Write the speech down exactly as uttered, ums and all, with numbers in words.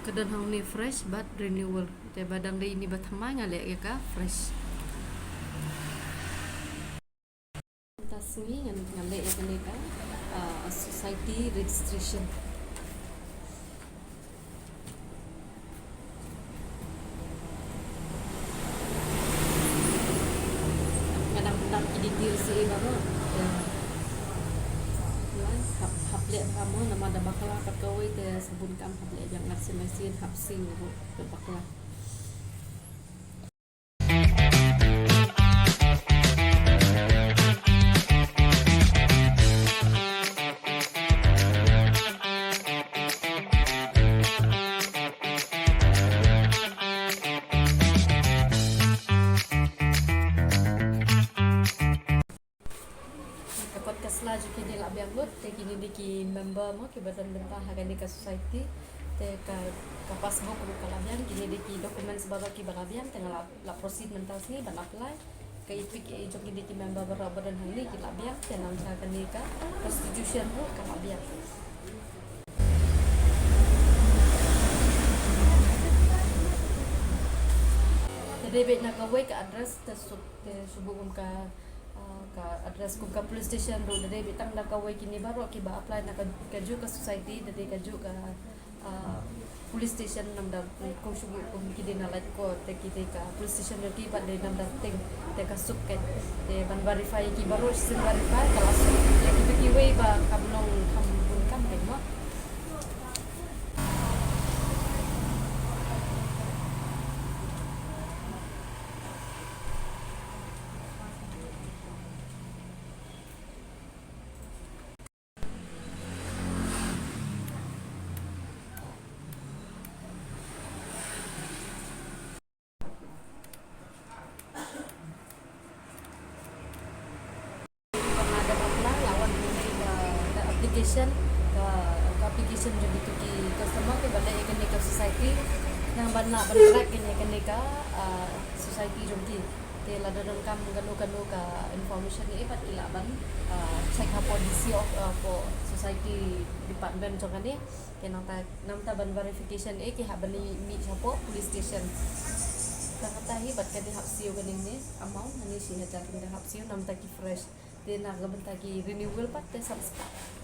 Ka don hangne fresh bad renewal. Te ba dang dei ine ba thymmai nga leh ïa ka fresh. Mynta sngi ngan, ngan leh ïa kane ka, ah, society registration. Nga dang pyndonkam ki details hi baroh. Ïa. Hap, hap leh bha mo, namar da bakla pat kawei te sa bun kam, hap leh biang arsien arsien, hap siew ruh da bakla. Ka kot ka sla jong ki dei la biang lut, te kine dei ki member mo kiba don bynta ha kane ka society. Te ka, ka passbook ruh ka la biang, kine dei ki documents baroh kiba la biang, te nga la, la proceed mynta sngi ban apply. Ka EPIC jong kine ki member baroh ba don hangne ki la biang, te nangta kane ka constitution ruh ka la biang. Te dei beit na kawei ka address te suk, te shu buh kum ka, ah, ka address kum ka police station ruh, te dei beit tang da kawei kine baroh kiba apply na ka, kajuh ka society, te dei kajuh ka, ah, police station namar da kum shu buh kum ki dei na Laitkor, te ki dei ka police station jong ki pat dei namar da teng, te ka suk ka, te ban verify ki baroh shisien verify ka la suk, te kiba kiwei ba kam long kam bun kam dei mo. Nga da bakla la wan mynne ka, ka application, ka, ka application jong kito ki customer kiba leh ïa kane ka society. Nang ban lah ban track ïa kane ka, ah, society jong ki. Te lada donkam kano kano ka information eh pat ki lah ban, ah, check hapoh D C of, ah, hapoh society department jong kane. Te nangta, nangta ban verification eh ki hap ban mih, mih hapoh police station. Te kata hi bad ka dei hap siew kane ne amount, hangne shi hajar kane hap siew, nangta ki fresh. Te na ka bynta ki renewal pat te san spah.